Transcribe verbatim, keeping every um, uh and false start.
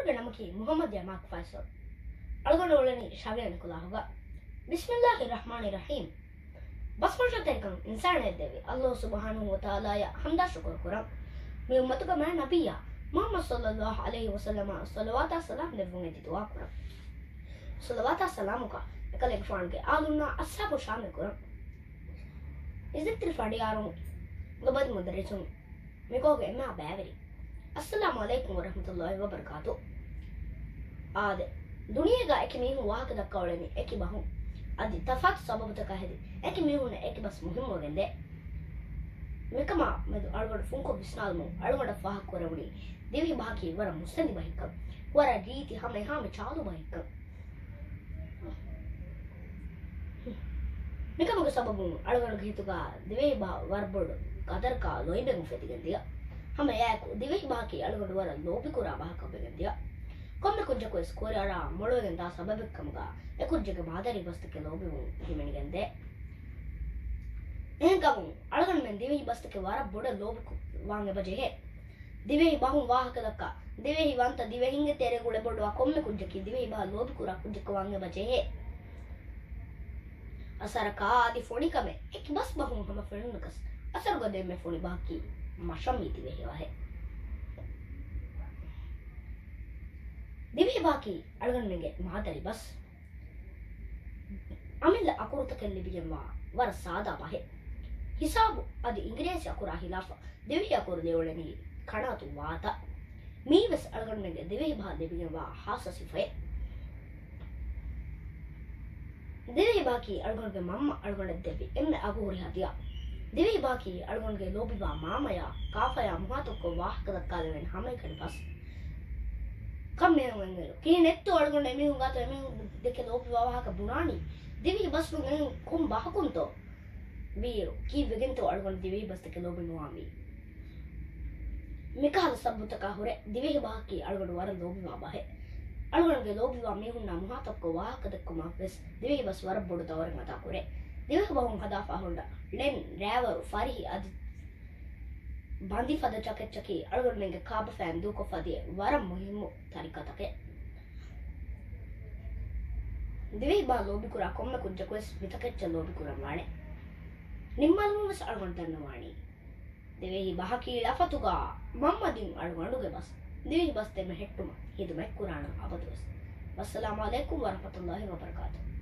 ގެ ނަމަކީ މުޙައްމަދު ޔަމާކް ފައިސަލް. އަޅުގަނޑު އުޅެނީ ޝަވިޔަނި ކުލާހުގަ. ބިސްމިއްލާހި ރަޙްމާނި ރަޙީމް. ބަސްފުށަށް ތެރިކަން އިންސާނާއަށް ދެއްވި އައްލާހު ސުބްޙާނަހު ވަތަޢާލާއަށް ޙަމްދާ ޝުކުރު ކުރަން. މި އުއްމަތުގެ މާތް ނަބިއްޔާ މުޙައްމަދު ޞައްލައްލާހު ޢަލައިހި ވަސައްލަމަށް ޞަލަވާތާ ސަލާމް ދެއްވުން އެދި ދުޢާ ކުރަން. ޞަލަވާތާ ސަލާމުގަ އެކަލޭގެފާނުގެ އާލުންނާ އަޞްޙާބުން ޝާމިލް ކުރަން. ޢިއްޒަތްތެރި ފަނޑިޔާރުން، ލޮބުވެތި މުދައްރިސުން، މިކޯގެ އެންމެހާ ބައިވެރިން، އައްސަލާމު ޢަލައިކުމް ވަރަޙްމަތުﷲި ވަބަރަކާތު. އާދެ، ދުނިޔޭގަ އެކި މީހުން ވާހަކަ ދައްކާ އުޅެނީ އެކި ބަހުން. އަދި ތަފާތު ސަބަބުތަކާ ހެދި އެކި މީހުންނަށް އެކި ބަސް މުހިއްމުވެގެންދޭ. މިކަމާ މެދު އަޅުގަނޑު ފުންކޮށް ވިސްނާލުމުން އަޅުގަނޑަށް ފާހަގަކުރެވުނީ ދިވެހި ބަހަކީ ވަރަށް މުއްސަނދި ބަހެއްކަން، ވަރަށް ރީތި ހަމައެހާމެ ޗާލު ބަހެއްކަން. މިކަމުގެ ސަބަބުން އަޅުގަނޑުގެ ހިތުގަ ދިވެހި ބަހަށް ވަރަށް ބޮޑު ގަދަރަކާ ލޯތްބެއް އުފެދިގެން ދިޔަ. ހަމަ އެއާއެކު ދިވެހި ބަހަކީ އަޅުގަނޑު ވަރަށް ލޯބިކުރާ ބަހަކަށް ވެގެން ދިޔަ. ކޮންމެ ކުއްޖަކުވެސް ކުރިއަރާ މޮޅުވެގެން ދާ ސަބަބެއްކަމުގަ އެ ކުއްޖެއްގެ މާދަރީ ބަސްތަކެއް ލޯބިވުން ހިމެނިގެންދޭ. އެހެންކަމުން އަޅުގަނޑުމެން ދިވެހި ބަސްތަކެއް ވަރަށް ބޮޑަށް ލޯބިކުރާ ވާން އެބަ ޖެހޭ. ދިވެހި ބަހުން ވާހަކަ ދައްކާ، ދިވެހި ވަންތަ ދިވެހިންގެ ތެރޭގަ އުޅެ ބޮޑުވާ ކޮންމެ ކުއްޖަކީ ދިވެހި ބަހަށް ލޯބިކުރާ ކުއްޖަކަށް ވާން އެބަ ޖެހޭ. އަސަރަކާ އަދި ފޮނިކަމެއް އެކި ބަސް ބަހުން ހަމަ ފެނުނަކަސް، އަސަރުގަ ދެންމެ ފޮނި ބަހަކީ މަށަށް މީތި ދިވެހި ބަހެއް. ދިވެހި ބަހަކީ އަޅުގަނޑުމެންގެ މާދަރީ ބަސް. އަމިއްލަ އަކުރުތަކެއް ލިބިގެންވާ ވަރަށް ސާދާ ބަހެއް. ހިސާބު އަދި އިނގިރޭސި އަކުރާ ހިލާފަށް ދިވެހި އަކުރު ލިޔެ އުޅެނީ ކަނާތު ވާތަ. މީވެސް އަޅުގަނޑުމެންގެ ދިވެހި ބަހަށް ލިބިގެންވާ ހާއްސަ ސިފައެއް. ދިވެހި ބަހަކީ އަޅުގަނޑުގެ މަންމަ އަޅުގަނޑަށް ދެއްވި އެންމެ އަގުހުރި ހަދިޔާ. ދިވެހި ބަހަކީ އަޅުގަނޑުގެ ލޯބިވާ މާމަޔާ ކާފަޔާ މުހާތަކުގަ ވާހަކަ ދައްކާލެވޭނެ ހަމައެކަނި ބަސް. ކަން މިހެން އޮތްއިރު ކިހިނެއްތޯ އަޅުގަނޑު އެމީހުން ގާތު އެމީހުން ދެކެ ލޯބިވާ ވާހަކަ ބުނާނީ؟ ދިވެހި ބަސް ނޫން ކޮން ބަހަކުންތޯ؟ ވީއިރު ކީއްވެގެންތޯ އަޅުގަނޑު ދިވެހި ބަސްތަކެއް ލޯބި ނުވާންވީ؟ މިކަހަލަ ސަބަބުތަކާ ހުރެ ދިވެހި ބަހަކީ އަޅުގަނޑު ވަރަށް ލޯބިވާ ބަހެއް. އަޅުގަނޑުގެ ލޯބިވާ މީހުންނާ މުހާތަކުގަ ވާހަކަ ދެއްކުމަށް ވެސް ދިވެހި ބަސް ވަރަށް ބޮޑު ދައުރެއް އަދާކުރޭ. ދިވެހި ބަހުން ހަދާފަ ހުންނަ ޅެން، ރައިވަރު، ފަރިހި އަދި ބަނދިފަދަ ޖަކެޓްއަކީ އަޅުގަނޑުމެންގެ ކާބަފައިން ދޫކޮށްފަ ދިޔަ ވަރަށް މުހިއްމު ތަރިކަތަކެއް. ދިވެހި ބަހަށް ލޯބިކުރާ ކޮންމެ ކުއްޖަކުވެސް މިތަކެއްޗަށް ލޯބިކުރަން ވާނެ. ނިންމާލުމުން ވެސް އަޅުގަނޑު ދަންނަވާނީ ދިވެހި ބަހަކީ ޅަފަތުގަ މަންމަ ދިން އަޅުގަނޑުގެ ބަސް. ދިވެހި ބަސް ދެމެހެއްޓުމަށް ހިދުމަތްކުރާނަން އަބަދުވެސް. ވައްސަލާމު ޢަލައިކުމް ވަރަޙްމަތުﷲި ވަބަރަކާތުހު.